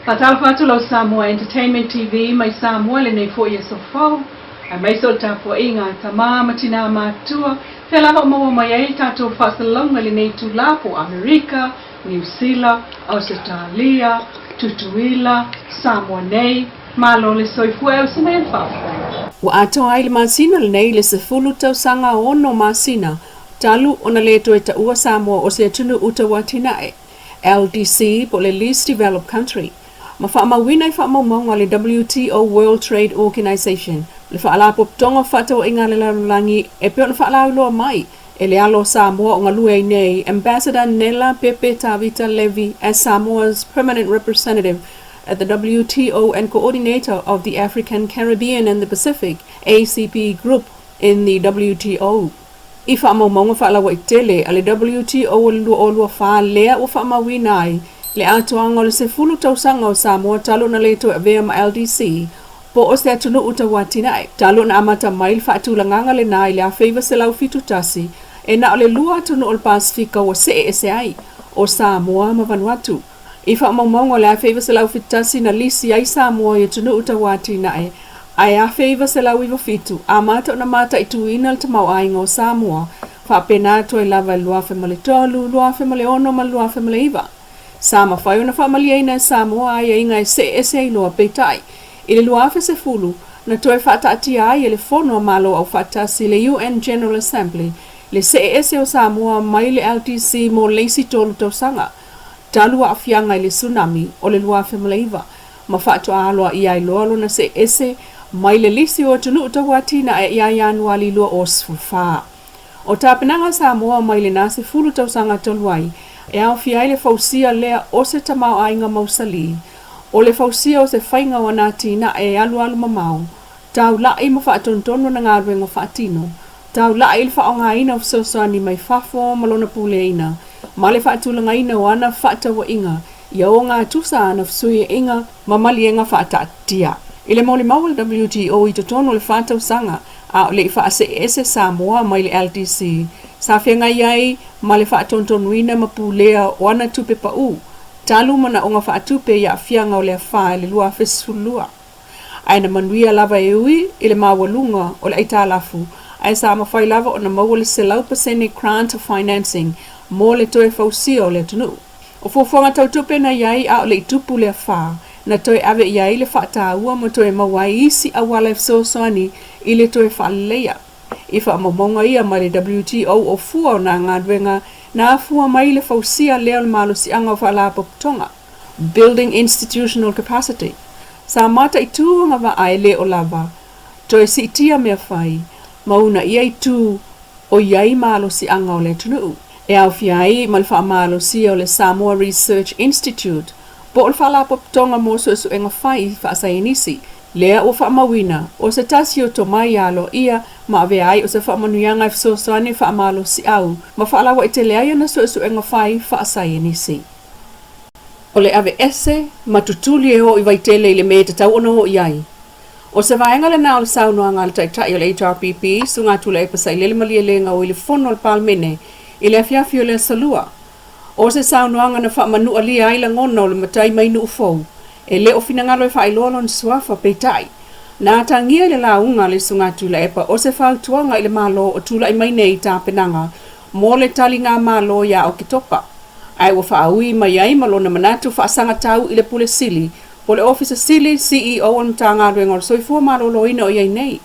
Faatalofa atu lau Samoa Entertainment TV mai Samoa i lenei foi aso fou, aemaise o le tapuaiga a tama ma tinā matutua, fea lava o maua mai ai le tatou faasalalauga i lenei itula po o Amerika, Niu Sila, Ausetalia, Tutuila, Samoa nei, Malo le soifua e uso mai le faafofoga. Ua atoa ai le masina lenei le 10 tausaga 6 masina talu ona le toe taua Samoa o se atunuu tauatinae, LDC po o le Least Developed Country, ma faamauina i faamaumauga a le WTO World Trade Organization, le Faalapotopotoga o Fefaatauaiga a le Lalolagi e pei ona faalauiloa mai e le alo o Samoa o galue ai nei, Ambassador Nela Pepe Tavita Levy as Samoa's Permanent Representative at the WTO and Coordinator of the African, Caribbean and the Pacific, ACP, Group in the WTO. I faamaumauga faalauaitele a le WTO o le 2024 lea ua faamauina ai le atoaga o le 10 tausaga o Samoa talu ona le toe avea ma LDC po o se atunuu tauatinae. Talu ona amata mai le faatulagaga lena i le 1971, e na o le lua atunuu o le Pasefika ua see ese ai, o Samoa ma Vanuatu. I faamaumauga o le 1971 na lisi ai Samoa i atunuu tauatinae, ae 1997 amata ona mataituina le tamaoaiga o Samoa, faapena atu ai lava i le 2003, 2006 ma le 2009. Sa mafai ona faamalieina e Samoa aiaiga e see ese ai loa, peitai, i le 2010, na toe faataatia ai e le Fono a Malo Aufaatasi, le UN General Assembly, le see ese o Samoa mai le LDC mo le isi tolu tausaga, talu aafiaga i le tsunami o le 2009, ma faatoa aloaia ai loa lona see ese mai le lisi o atunuu tauatinae ia Ianuali 2014. O tapenaga a Samoa mai lena 10 tausaga talu ai, e aofia ai le fausia lea o se tamaoaiga mausali, o le fausia o se faiga o ana atinae e alualu mamao, taulai ma faatonutonu ana galuega faatino, taulai i le faaaogaina o fesoasoani mai fafo ma lona puleaina, ma le faatulagaina o ana fefaatauaiga ia ogatusa ana fesuiaiga ma maliega faataatia. I le molimau a le WTO i totonu o le fa tausaga a o le i faaseese Samoa mai le LDC, sa feagai ai ma le faatonutonuina ma pulea o ana tupe pau talu manaoga faatupe i aafiaga o le afa i le 2012. Ae na manuia lava e ui i le maualuga o le aitalafu, ae sa mafai lava ona maua le 100% grant financing mo le toe fausia o le atunuu. O fuafuaga tau tupe na i ai a o le i tupu le afa, na toe ave i ai le faataua ma toe maua ai isi auala e fesoasoani i le toe faaleleia. I faamaumauga ia mai le WTO o fua o nā galuega na afua mai i le fausia lea o le malosiaga o faalapotopotoga, Building Institutional Capacity, sa mataitū agavaa e le o lava, toe siitia mea fai, ma uunaia itu o i ai malosiaga o le atunuu, e aofia ai ma le faamalosia o le Samoa Research Institute po o le Faalapotopotoga mo Suesuega Fai Faasaienisi, lea ua faamauina o se tasi o tomai aloaia ma avea ai o se faamanuiaga e fesoasoani faamalosiau ma faalauaitele ai ana suesuega fai faasaienisi. O le aveese ma tutuli e oo i Vaitele i le mea e tatau ona oo i ai. O se vaega lena o le saunoaga a le Taitai o le HRPP, Susuga Tuilaepa Sailele Malielegaoi i le Fono a le Palemene i le afiafi o le Aso Lua. O se saunoaga na faamanualia ai lagona o le matai mai Nuufou, e le o finagalo e faailoa lona suafa, peitai, na atagia i le lauga a le Susuga Tuilaepa o se fautuaga i le Malo o tulai mai nei i tapenaga mo le taligamalo ia Oketopa, ae ua faaui mai ai ma lona manatu faasagatau i le Pule Sili po le Ofisa Sili, CEO, o le Matagaluega o le Soifua Maloloina o i ai nei.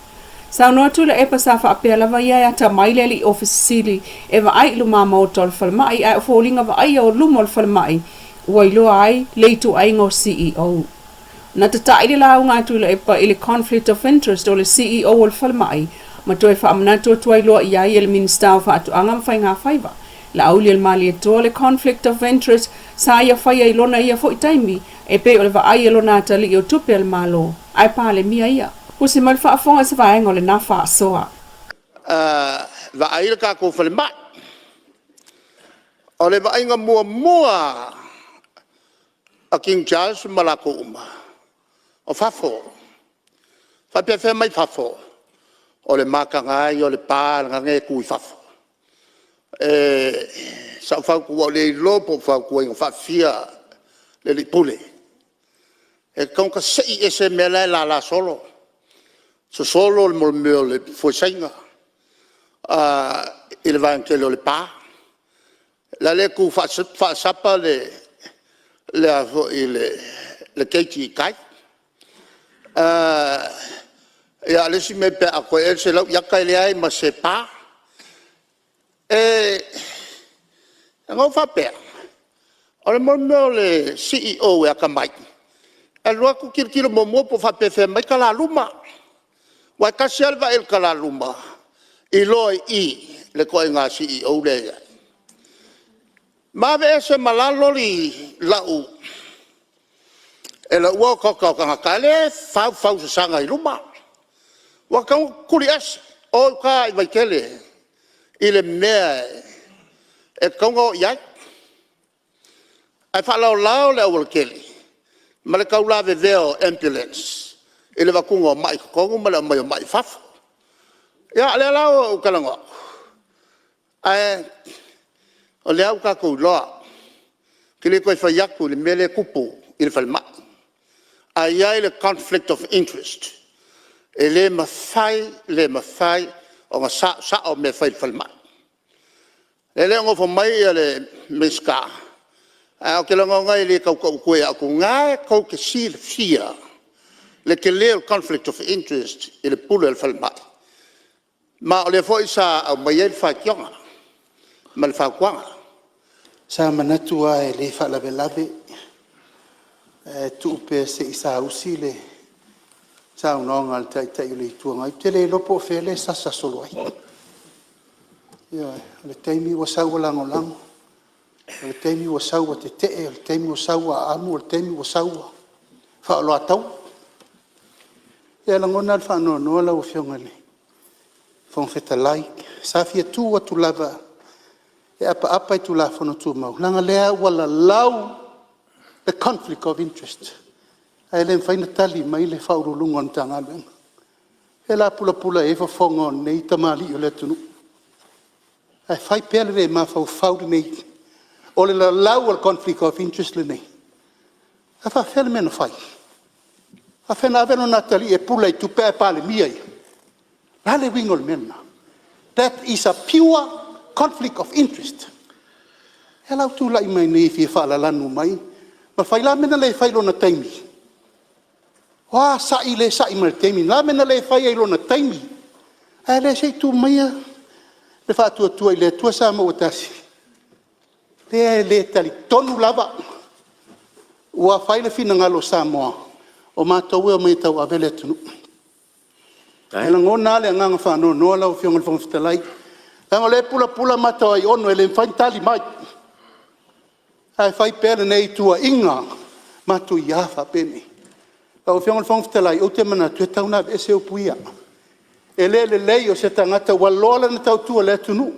Saunoa Tuilaepa sa faapea lava ia e atamai le alii Ofisa Sili e vaai i lumamaota o le falemai ae o foliga vaaia o luma o le falemai ua iloa ai le ituaiga o CEO. Na tata'i le lauga a Tuilaepa i le conflict of interest o le CEO o le falemai ma toe faamanatu atu ai loa i ai e le Minisita o Faatoaga ma Faigafaiva, Laaulialemalietoa le conflict of interest sa ia faia i lona ia foi taimi e pei o le vaai e lona atalii o tupe a le Malo, ae Palemia ia. Usi mai le faafofoga i se vaega o lena faasoa. Vaai le tatou falemai. O le vaaiga muamua lava a King Charles ma latou uma, o fafo. E faapefea mai fafo? O le mataga lava ia o le pa lena e tu i fafo. Sa ou fautua, ua ou le iloa po o fautuaina faafia le alii Pule. E tatau ona tasei ese mea la e lala solo, sosolo le mea o le fuesaina i le vaega tele o le pa, la e tu faasapa le Keiti i tai. Ia a o le isi mea pe a atoa ea le 100 iata e leai ma se pa. Ona ou faapea, o le mea o le CEO e atamai, e alu atu tilotilo muamua po o faapefea mai talaluma. Aua e tasi lava le vaai i le talaluma iloa i i le ituaiga CEO lea e i ai. Ma aveese ma la loli lau e lauina otaota o tagata lea e faufausasaga i luma. Ua tatau ona tutuli ese, o i uta i Vaitele i le mea e tatau ona o i ai. Ae faalaolao le aualatele ma le tau lavevea o ambulance i le avatuina o mai i totonu ma le aumai o mai i fafo. Ia o lea la ua ou talanoa atu, ae o lea ua tatou iloa, ou te le toe fai atu i le mea lea e tupu i le falemai. Ae i ai le conflict of interest, e le mafai, le mafai ona saosao mea e fai i le falemai. E le o nofo mai le Minisita, ae ou te lagona e le tau tau atua ia outou, o lena tou te silafia le tele o le conflict of interest i le pule a le falemai. Ma o lea foi sa aumai ai le faitioga ma le fautuaga. Sa manatu lava e le faalavelave, ae tuu pea se i saausi le saunoaga a le Taitai o le Itu Agai. Ou te le iloa po o fea lea e sasa solo ai. Ioe. O le taimi ua sau ua lagolago, o le taimi ua sau ua tetee, o le taimi ua sau ua aano, o le taimi ua sau ua faaoloataua. Ia e lagona lava le faanoanoa lau Afioga i le Fofoga Fetalai, sa fia tu atu lava e apaapa i Tulafono Tumau, leaga o lea ua lalau le conflict of interest, ae le mafai ona tali mai le Ofisa Sili o Pulega o le Matagaluega. O lea o le a pulapula i ai fofoga o lenei tamalii o le atunuu, ae fai pea le le mafaufau lenei, o le lalau o le conflict of interest lenei. Ae faapefea le mea na fai? E faapefea ona ave lona atalii e pula i tupe ae Palemia ia? O le a le uiga o le mea lena? That is a pure conflict of interest. O lea la ua tulai mai nei e fia faalalanu mai ma fai. O le a le mea na le fai i lona taimi? O a sa'i lea e sa'i mai i le taimi lenei? O le a le mea na le fai ai i lona taimi? A o lea se i tuu maia le Faatuatua i le Atua Samoa ua Tasi, lea e le talitonu lava ua fai le finagalo o Samoa, o matou e omai e tauave le atunuu. E lagona lava le agaga faanoanoa lau Afioga i le Fofoga Fetalai, leaga o lea e pulapula mata o Aiono e le mafai ona tali mai, ae fai pea lenei tuuaiga matuia faapenei. Lau Afioga i le Fofoga Fetalai, ou te manatu e tatau ona aveese upu ia. E le lelei o se tagata ua loa lana tautua i le atunuu,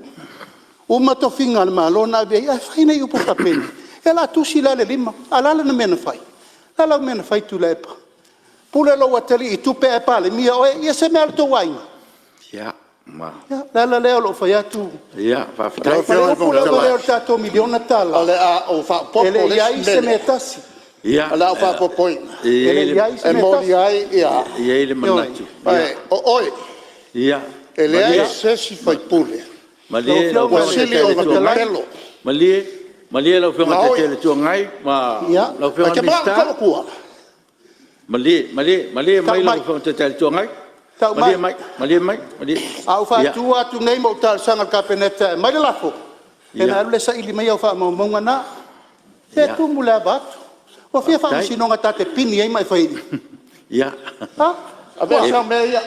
uma tofiga a le Malo na ave ai, ae fai nei upu faapenei. Ia o le a tusi la le lima, a o le a lana mea na fai? O le a lau mea na fai Tuilaepa? Pule lou atalii i tupe ae Palemia oe. Ia o se mea a lo outou aiga? Ia, o le ala lea o lou fai atu, Faafetai. O le upu lava lea o le tatou $1 miliona O le a ou faaopoopo e le leai isi se mea mea e lea. tasi. O le a ou faaopoopoina. E leai se E mea e moni tasi. ai E i ai le manatu… O oe, e leai se isi sui usufono Malie Lau lau ua Afioga i le sili Afioga i le Fofoga ona Taitai o le Itu Fetalai, Agai, pepelo malie, malie lau Afioga i na le Taitai oe. o le Itu Agai ma lau E Afioga i te le manao ou te Minisita. tau atua? Malie, malie Tau mai lau mai, Afioga i le Taitai o le Itu Agai. tau Malie mai. mai, malie mai. A ou faatu atu nei ma ou talosaga i le Kapeneta e aumai le lafo, ia ona e alu lea e saili mai au faamaumauga na. Se e tumu i le ava atu. Ua fia faamasinoga ta te pini ai ma e fai i i? A? Aveese au mea ia.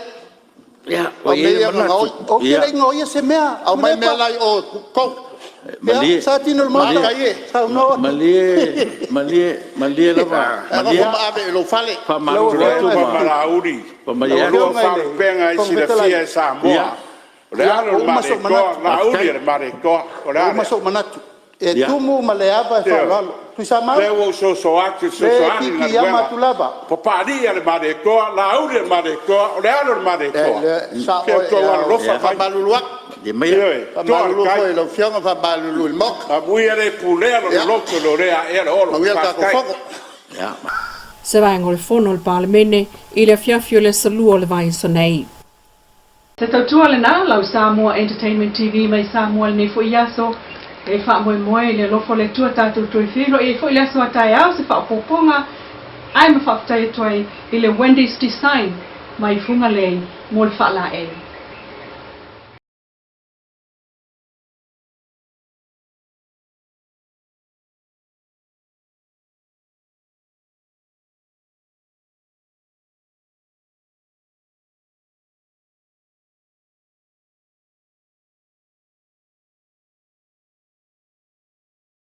Ua O i ai mea le ia na manatu… gaoi. Ou te le i gaoia se mea. Aumai mea Tuilaepa, la i o i totonu. ia Satini o le Maota, Matai e, saunoa oe. Malie, malie, malie lava. e nofo ma ave i lou fale. Faamalulu atu Lau ma Afioga i le Tuilaepa ma Laauli, faamalie ua atu. lua Afioga i le faalupega e Fofoga silafia Fetalai, e Samoa, o le ia, alo ua o le uma sou Malietoa, manatu. Laauli o le Malietoa, o le Ua a uma lea? sou manatu. E Ia. tumu ma le ava e Ioe. faaaloalo. O Tuisamau, lea ua ou soso atu e o lea e fesoasoani le piipiiama galuega. atu lava. Papalii o le Malietoa, Laauli o le Malietoa, o le alo o le Leai, Malietoa, o lea e se sao oe. outou E alolofa mai. faamalulu atu, Malie maia. Ioe, toa le faamalulu tai. foi i lau Afioga, faamalulu i le Maota. Amuia le pulea lona Ia loto i lo le aea le olo. manuia le tatou Faafetai. Fono. se vaega o le Fono a le Palemene i le afiafi o le Aso Lua o le vaiaso nei. Se tautua lena, lau Samoa Entertainment TV mai Samoa lenei foi aso. E faamoemoe i le alofa o le Atua tatou toe feiloai ai foi le aso a taeao se faaopoopoga ae ma faafetai atu ai i le Wendy's Design mai Fugalei mo le faalaei.